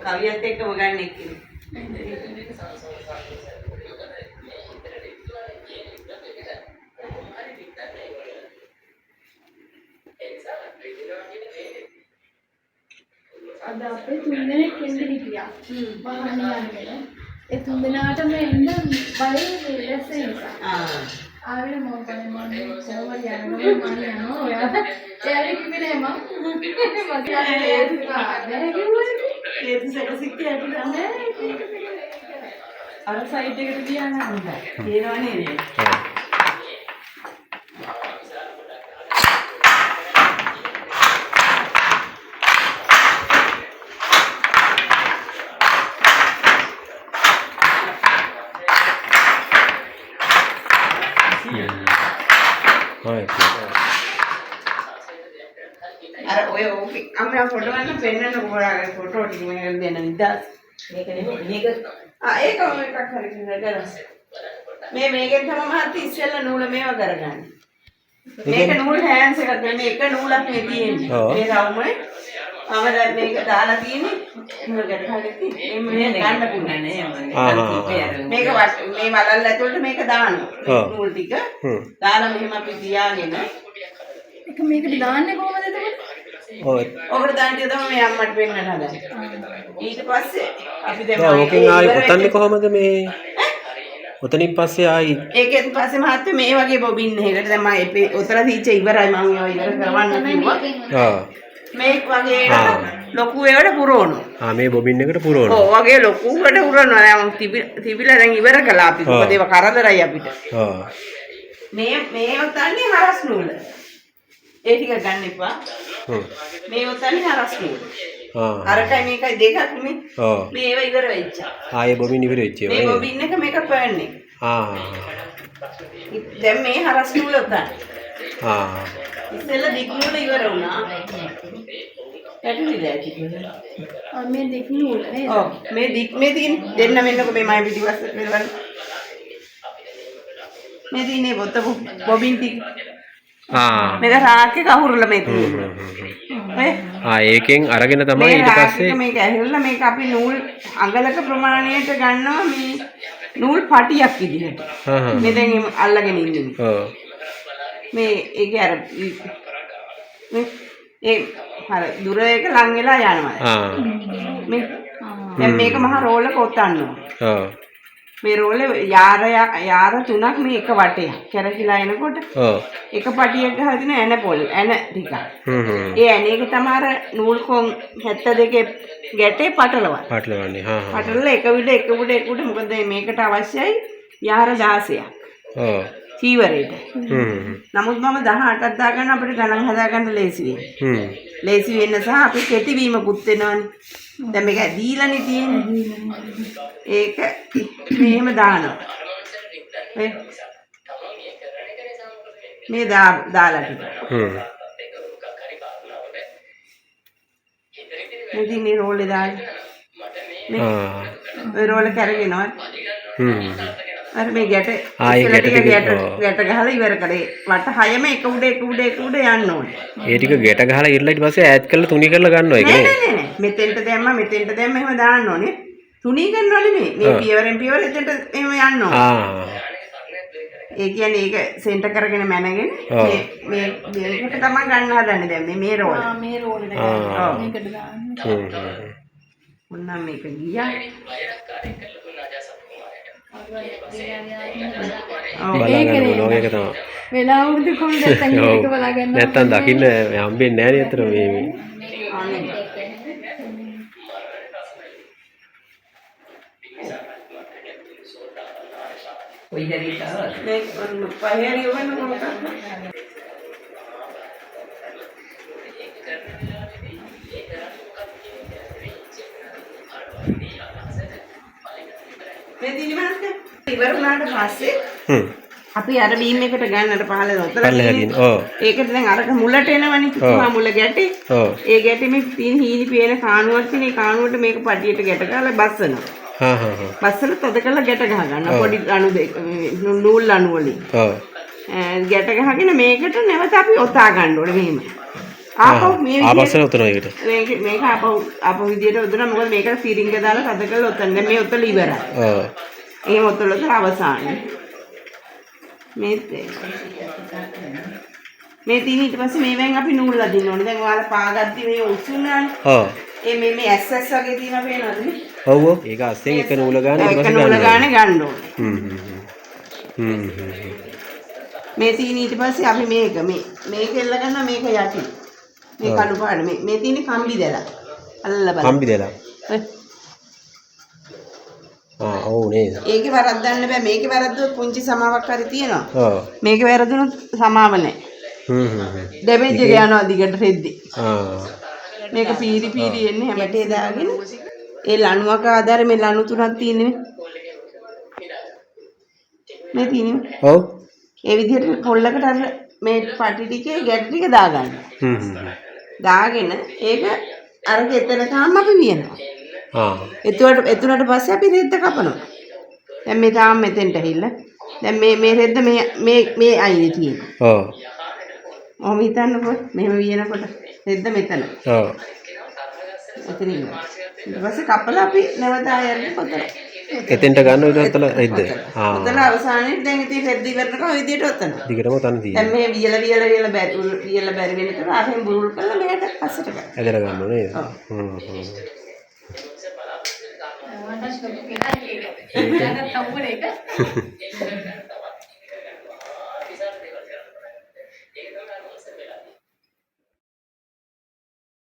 කවියත් එක්කම ගන්න එක්කෙනෙක්. අද අපේ තුන් දෙනෙක් එන්න හිටියා. වහන්න යන්න. ඒ තුන් දෙනාටම එන්න බය වෙලස නිසා. ආවෙන මම බලේ මම කොහොමද යන්නේ මම යනවා ඔයාලා. එයාලා කිව්වේ නෑ මං. මගේ නෑ කිව්වා. ඒත් සැක සික්ක ඇතුළේ නෑ ඒක අර සයිඩ් එකට ගියා නම් හොඳයි. පේනව නේද? ඔව්. හ්ම්. අර ඔය ඕකේ අම්මා ෆොටෝ ගන්න පෙන්නන්න කොහොමද ෆොටෝ ටික මම දෙන්න නිදාස්. මේක නෙමෙයි මේක. ආ ඒක ඔය එකක් හරි කියලා මේ මේකෙන් තමයි මහත්තයා ඉස්සෙල්ලා නූල මේවා කරගන්නේ. මේක නූල් හෑන්ස් එකක් නෙමෙයි එක නූලක් මේ තියෙන්නේ. මේ රවුමේ මම දැන් මේක දාලා තියෙන්නේ නූල ගැට ගහලා තියෙන්නේ. මේ ගන්න පුළුවන් නෑ ආ. මේක මේ වලල්ල ඇතුළට මේක දානවා. නූල් ටික දාලා මෙහෙම අපි තියාගෙන එක මේකට දාන්නේ කොහොමද එතකොට? ඔව්. ඔකට දාන ටික තමයි මේ අම්මට පෙන්නන්න හදන්නේ. ඊට පස්සේ අපි දැන් දැන් ඕකෙන් ආයි ඔතන්නේ කොහමද මේ? ඔතනින් පස්සේ ආයි ඒකෙන් පස්සේ මහත්තයා මේ වගේ බොබින් එකකට දැන් මම එපේ ඔතන තීච්ච ඉවරයි මම ඒවා ඉවර කරවන්න කිව්වා. මේ වගේ ඒවට ලොකු ඒවට පුරවනවා. ආ මේ බොබින් එකට පුරවනවා. ඔව් වගේ ලොකුවට පුරවනවා. දැන් මම තිබිලා දැන් ඉවර කළා අපි. මොකද ඒවා කරදරයි අපිට. මේ මේ ඔතන්නේ හරස් නූල. ඒ ටික ගන්න එපා. මේ ඔතන්නේ හරස් නූල. අරකයි මේකයි දෙකක් නේ. මේ ඒවා ඉවර වෙච්චා. ආයේ බොබින් ඉවර වෙච්ච ඒවා මේ බොබින් එක මේක පර්න් එක. දැන් මේ හරස් නූල ඔතන. ඉස්සෙල්ලා දිග් නූල ඉවර වුණා. පැටලිලා ඇති. ආ මේ දෙක නූල නේද? ඔව් මේ දිග් මේ තියෙන දෙන්න මෙන්නකො මේ මම පිටිපස්ස පෙරවන්න. මේ තියෙන්නේ පොත බොබින් ටික. මේක රාක් එක අහුරලා මේ තියෙන්නේ. ඔය ආ ඒකෙන් අරගෙන තමයි මේ ඊට රාක් පස්සේ එක මේක ඇහිරලා මේක අපි නූල් අඟලක ප්‍රමාණයට ගන්නවා මේ නූල් පටියක් විදිහට. මේ දැන් අල්ලගෙන ඉන්නේ. මේ ඒක අර මේ ඒ අර දුර එක ලං වෙලා යනවා. මේ දැන් මේක මහා රෝල් එක ඔතන්න ඕන. මේ රෝලේ යාර තුනක් මේ එක වටයක් කැරකිලා එනකොට එක පටියක් ගහලා තියෙන ඇන පොල් ඇන ටිකක්. ඒ ඇන එක තමයි අර නූල් කොන් 72 ගැටේ පටලවන්නේ. පටලවන්නේ. හා හා. පටලලා එක විඩ එක උඩ එක උඩ මොකද මේකට අවශ්‍යයි යාර 16ක්. චීවරේට. නමුත් මම 18ක් දාගන්න අපිට ගණන් හදාගන්න ලේසි වෙන්නේ. ලේසි වෙන්න සහ අපි කෙටි වීමකුත් වෙනවනේ. දැන් මේක ඇදීලානේ තියෙන්නේ. ඒක මෙහෙම දානවා. මේ දාලා ටික. මේ තියෙන්නේ රෝලේ දාලා. මේ ඔය රෝල කැරගෙනවා. අර මේ ගැට ආ ඒ ගැට ටික ගැට ගහලා ඉවර කරේ. වට හයම එක උඩ එක උඩ එක උඩ යන්න ඕනේ. ඒ ටික ගැට ගහලා ඉරලා ඊට පස්සේ ඈත් කරලා තුනී කරලා ගන්නවා ඒක නෑ නෑ නෑ. මෙතෙන්ට දැම්මා මෙතෙන්ට දැම්ම එහෙම දාන්න ඕනේ. තුනී කරනව නෙමෙයි. මේ පියවරෙන් පියවර එතෙන්ට එහෙම යන්න ඕනේ. ඒ කියන්නේ ඒක සෙන්ටර් කරගෙන මැනගෙන මේ මේ මේකට තමයි ගන්න හදන්නේ දැන් මේ මේ රෝල. ආ මේ රෝලට ගන්න. මේකට දාන්න. ඔන්න මේක ගියා. බලා ගන්න පුළුවන් ඒක තමයි. වෙලාවකද කොහොමද නැත්තම් ඒක බලා ගන්න. නැත්තම් දකින්න හම්බෙන්නේ නෑ නේ අතර මේ මේ. කොයි හරි ආවද? මේ ඔන්න පහේ හරි ඔබන්න මොකක්ද? මේ තියෙන්නේ මහත්තයා. ඉවර වුණාට පස්සේ අපි අර බීම් එකට ගන්න අර පහළ ඔතන පල්ලෙහා තියෙන. ඔව්. ඒකට දැන් අරක මුලට එනවනේ. තුමා මුල ගැටේ. ඔව්. ඒ ගැටේ මේ තියෙන හීනි පේන කානුවක් තියෙන. ඒ කානුවට මේක පටියට ගැට ගහලා බස්සනවා. හා හා හා. බස්සලා තද කරලා ගැට ගහ ගන්නවා. පොඩි අණු දෙක නූල් අණු වලින්. ඔව්. ගැට ගහගෙන මේකට නැවත අපි ඔතා ගන්න ඕනේ මෙහෙම. ආපහු මේ ආපස්සට විදිහට ඔතන ඒකට. මේක මේක ආපහු ආපහු විදිහට ඔතන, මොකද මේකට ෆිරින්ග දාලා තද කරලා ඔතන. දැන් මේ ඔතල ඉවරයි. ඔව්. එහෙම ඔතල ඔතල අවසානයි. මේත් ඒ. මේ තියෙන ඊට පස්සේ මේවෙන් අපි නූල් අදින්න ඕනේ. දැන් ඔයාලා පාගද්දි මේ උසුනානේ. ඔව්. ඒ මේ මේ ඇස් ඇස් වගේ තියෙනවා පේනවද නේ? ඔව් ඔව්. ඒක අස්සෙන් එක නූල ගන්න ඊට එක පස්සේ නූල ගන්න. ගානේ ගන්න ඕනේ. හ්ම් හ්ම් හ්ම්. හ්ම් හ්ම්. මේ තියෙන ඊට පස්සේ අපි මේක මේ මේක එල්ල ගන්නවා මේක යටි. මේ කළු පාට මේ මේ තියෙන කම්බි දැල. අල්ලලා බලන්න. කම්බි දැලා. ඔය. ආ ඔව් නේද? ඒකේ වරද්දන්න බෑ. මේකේ වැරද්දුවොත් පුංචි සමාවක් හරි තියෙනවා. ඔව්. මේකේ වැරදුනොත් සමාව නැහැ. හ්ම් හ්ම් හ්ම්. ඩැමේජ් එක යනවා දිගට රෙද්දි. ආ. මේක පීරි පීරි එන්නේ හැමතේ දාගෙන ඒ ලණුවක ආධාරය මේ ලණු තුනක් තියෙන්නේ මේ තියෙන්නේ. ඔව්. ඒ විදිහට පොල්ලකට අර මේ පටි ටිකේ ගැට ටික දාගන්න. හ්ම් හ්ම්. දාගෙන ඒක අරක එතනකම් අපි වියනවා. ආ. එතුවට එතුනට පස්සේ අපි රෙද්ද කපනවා. දැන් මේ තාම මෙතෙන්ට ඇහිල්ලා. දැන් මේ මේ රෙද්ද මේ මේ මේ අයිනේ තියෙන්නේ. ඔව්. ඔහොම හිතන්නකෝ මෙහෙම වියනකොට රෙද්ද මෙතන. ඔව්. එතන ඉන්නවා. ඊට පස්සේ කපලා අපි නැවත ආයෙ අරගෙන පොතලා. එතෙන්ට ගන්න ඊට ඔතන රෙද්ද. ආ. ඔතන අවසානයේ දැන් ඉතින් රෙද්ද ඉවරනකම් ඔය විදියට ඔතන. දිගටම ඔතන දැන් තියෙනවා. මේ වියලා වියලා වියලා බැරි වියලා බැරි වෙනකොට අරෙන් බුරුල් කරලා මෙහෙට පස්සට ගන්න. ඇදලා ගන්න ඕනේ නේද? හ්ම් හ්ම්. මට ලොකු කෙනා ඒක. මට තවුන එක.